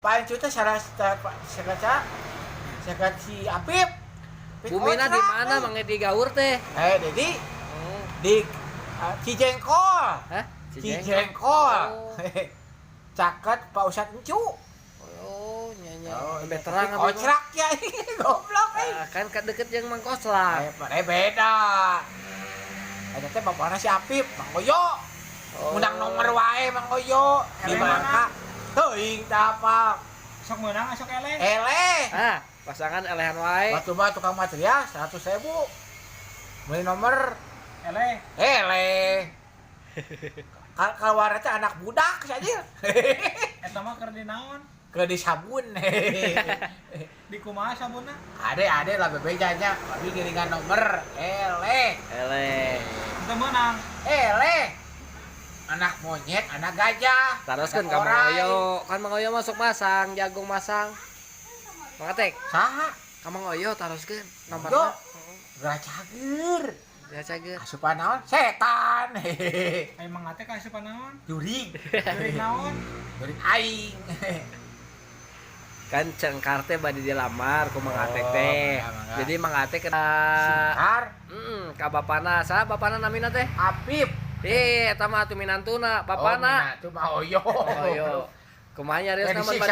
Pak Encu teh salah salah salah si Apip. Apip Bumina di kontrak, mana eh. Mang Edi Gaur teh? Eh, Dedi di Cijengkol. Hah? Cijengkol. Oh. Caket Pak Ustad Encu. Oh, nya nya. Oh, Lebih terang tapi apa mah? Kocrak ya, goblok eh. Ah, kan ke deket jeung Mang Koslak. Eh, beda. Eta teh bapakna si Apip, Mang Oyo. Oh. Undang nomor wae Mang Oyo di Eleh. Bangka. Teuing tah apa? Sok meunang, sok eleh. Eleh. Ah, pasangan elehan wae. Waktu mah tukang material 100.000. Beli nomor. Eleh. Eleh. Kalau teh anak budak saja. Eta mah keur di naon? Ke di sabun. Di kumaha sabunna? Ade ade lah bebejanya, tapi giringan nomor eleh. Eleh. Teu meunang. Eleh. Anak monyet, anak gajah. Taroskeun anak ka Mang orai. Oyo. Kan Mang Oyo masuk masang, jagung masang. Mang Atek, Saha? ka Mang Oyo taroskeun Oyo. nomorna. Geura cager. Ya cager. Asupan naon? Setan. Ai Mang Ate ka asupan naon? Jurig. Jurig naon? Jurig aing. Kan cengkar teh bade dilamar ku Mang Atek Oh, teh. mangga, mangga. Jadi Mang Atek kena Singkar. Ka bapana, saha bapana namina teh? Apip. Eh, eta mah atuh minantuna, bapana. Oh, minantu mah Oyo. Oh, yo. Kumaha nyarios Eh, nama disiksa.